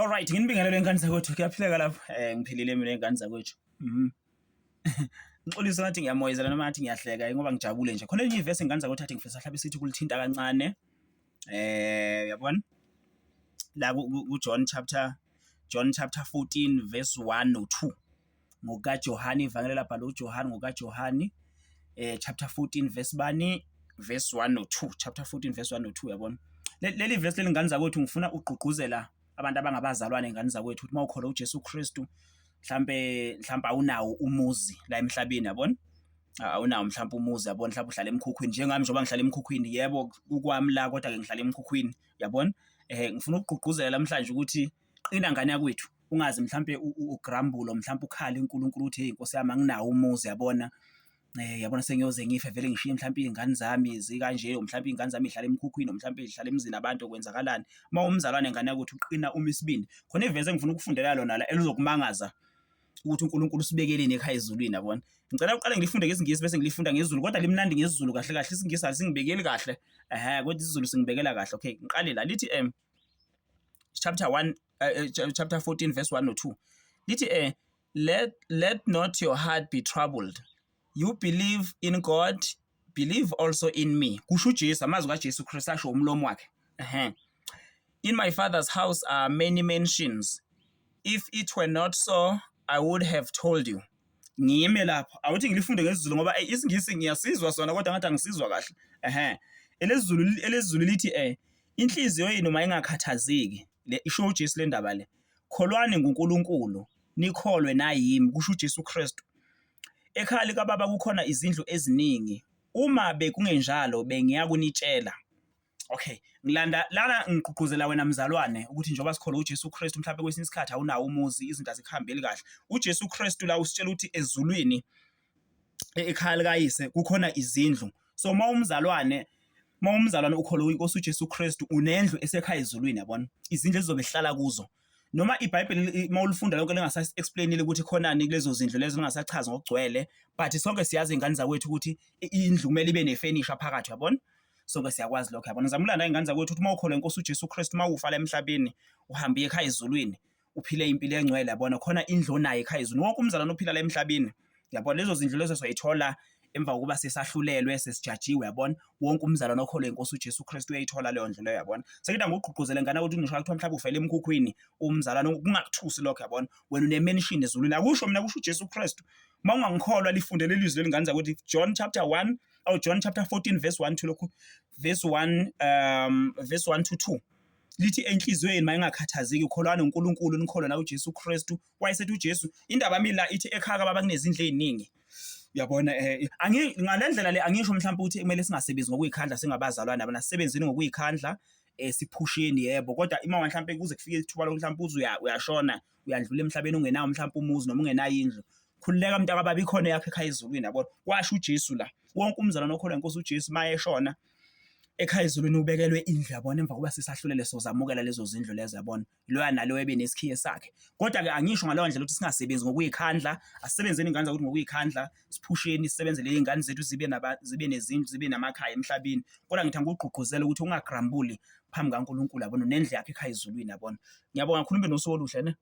Alright, nginibingelele ingane zakwethu, kuyaphileka lapho. Ngiphilile mina ingane zakwethu. Ngixolisa ngathi ngiyamoyizela noma ngathi ngiyahleka ngoba ngijabule nje. Khona elinye ivesi ingane zakwethu athi ngifisa mhlawumbe sithi kulithinta kancane. Uyabona? La ku John chapter 14 verse 1 no 2. NgokukaJohane, ivangeli labhalwa uJohane ngokukaJohane, chapter 14 verse bani, verse 1 no 2, chapter 14 verse 1 no 2, yabona. Leli verse leli, ngane zakwethu, ngifuna ugqugquzela abantu abangabazalwane, ngane zakwethu, ukuthi mawukholwa uJesu Kristu, mhlambe awunawo umuzi la emhlabeni, yabona, awunawo mhlawumbe umuzi, yabona, mhlawumbe uhlala emkhukhwini njengami njengoba ngihlala emkhukhwini. Yebo, kukwami la, kodwa ke ngihlala emkhukhwini, yabona. Ngifuna ukugqugquzela namhlanje ukuthi qina, ngane yakwethu, ungazi mhlambe ugrumble, mhlambe ukhala uNkulunkulu uthi, "Hey Nkosi yami, anginawo umuzi, yabona, yabona, sengiyoze ngife vele, ngishiye mhlambe iy'ngane zami zikanje, mhlambe iy'ngane zami y'hlala emkhukhwini, mhlambe y'hlala emzini abantu, kwenzakalani?" Uma umzalwane, ngane yakwethu, uqina, uma isibindi. Khona ivesi engifuna ukufundela lona la elizokumangaza ukuthi uNkulunkulu usibekeleni ekhaya ezulwini, yabona. Ngicela uqale ngilifunde ngesiNgisi bese ngilifunda ngesiZulu, kodwa limnandi ngesiZulu kahle kahle. IsiNgisi asingibekeli kahle, ehhe, kodwa isiZulu singibekela kahle. Okay, ngiqale la, lithi chapter 1, chapter 14 verse 1 no 2, lithi Let not your heart be troubled. You believe in God, believe also in me." Kusho uJesu, amazwi kaJesu Kristu asho umlomo wakhe, ehhe. "In my Father's house are many mansions. If it were not so, I would have told you." Ngime lapho, awuthi ngilifunde ngesiZulu ngoba isiNgisi ngiyasizwa sona kodwa ngathi angisizwa kahle. Ehhe, elesiZulu lithi "Inhliziyo yenu mayingakhathazeki." Le isho uJesu le ndaba le. "Kholwani nguNkulunkulu, nikholwe nayimi," kusho uJesu Kristu. "Ekhaya likaBaba kukhona izindlu eziningi. Uma bekungenjalo, bengiyakunitshela." Okay, ngilanda lana, ngigqugquzela wena mzalwane ukuthi njengoba sikholwa uJesu Kristu, mhlawumbe kwesinye isikhathi awunawo umuzi, izinto azikuhambeli kahle. UJesu Kristu la usitshela ukuthi ezulwini, ekhaya likayise, kukhona izindlu. So uma umzalwane ukholwa inkosi uJesu Kristu, unendlu esekhaya ezulwini, yabona, izindlu ezizobe hlala kuzo. Noma iBhayibheli uma ulifunda lonke lingasa-explainile ukuthi khonani kulezo zindlu lezo, lingasachazi ngokugcwele, but sonke siyazi, iy'ngane zakwethu, ukuthi indlu kumele ibe nefenisha phakathi, yabona. Sonke siyakwazi lokho, yabona. Ngizama ukulanda, iy'ngane zakwethu, ukuthi uma ukholwa inkosi uJesu Kristu, uma ufa la emhlabeni, uhambe uye ekhaya ezulwini, uphile impilo engcwele, yabona, khona indlu onayo ekhaya ezulwini. Wonke umzalwane ophila la emhlabeni, yabona, lezo zindlu lezo soyithola emva kokuba sesahlulelwe, sesijajiwe, yabona. Wonke umzalwane okholwa inkosi uJesu Kristu uyayithola leyo ndlu leyo, yabona. Sekida ngokugqugquzela, ngane, ukuthi ngisho kuthiwa mhlawumbe ufele emkhukhwini umzalwane, kungakuthusi lokho, yabona. Wena une-mansion ezulwini. Akusho mina, kusho uJesu Kristu. Uma ungangikholwa, lifundele ilizwi leli, ngane zakwethu, John chapter 1, oh, John chapter 14 verse 1 to lokhu verse 1, verse 1 to 2, lithi, "Enhliziyweni mayingakhathazeki, kholwani uNkulunkulu, nikholwe na uJesu Kristu." Wayesethi uJesu, indaba yami la ithi ekhaya kababa kunezindlu eziningi, uyabona. Angi ngalendlela le angisho mhlawumbe ukuthi kumele singasebenzi ngokuyikhandla singabazalwane abana sisebenzini ngokuyikhandla, siphusheni, yebo, kodwa ima mhlawumbe kuze kufike ithuba lokuthi mhlawumbe uze uyashona, uyandlula emhlabeni ungenawo mhlawumbe umuzi noma ungenayo indlu, khululeka, mntakababa, ikhona yakho ekhaya ezulwini, yabona. Washo uJesu la, wonke umzalwane okholwa inkosi uJesu mayeshona, ekhaya ezulwini ubekelwe indlu, yabona. Emva kokuba sisahlulele, sozamukela lezo zindlu lezo, yabona, loya naloyo ebe nesikhiye sakhe. Kodwa-ke angisho ngaleyo ndlela ukuthi singasebenzi ngokuyikhandla. Asisebenzeni, ingane zakuthi, ngokuyikhandla, siphusheni, sisebenzele iy'ngane zethu zibe nezindlu, zibe namakhaya emhlabeni, kodwa ngithi angikugqugquzela ukuthi ungagrambuli phambi kaNkulunkulu, yabona, nendlu yakho ekhaya ezulwini, yabona. Ngiyabonga kakhulu, ube nosuku oluhle ne.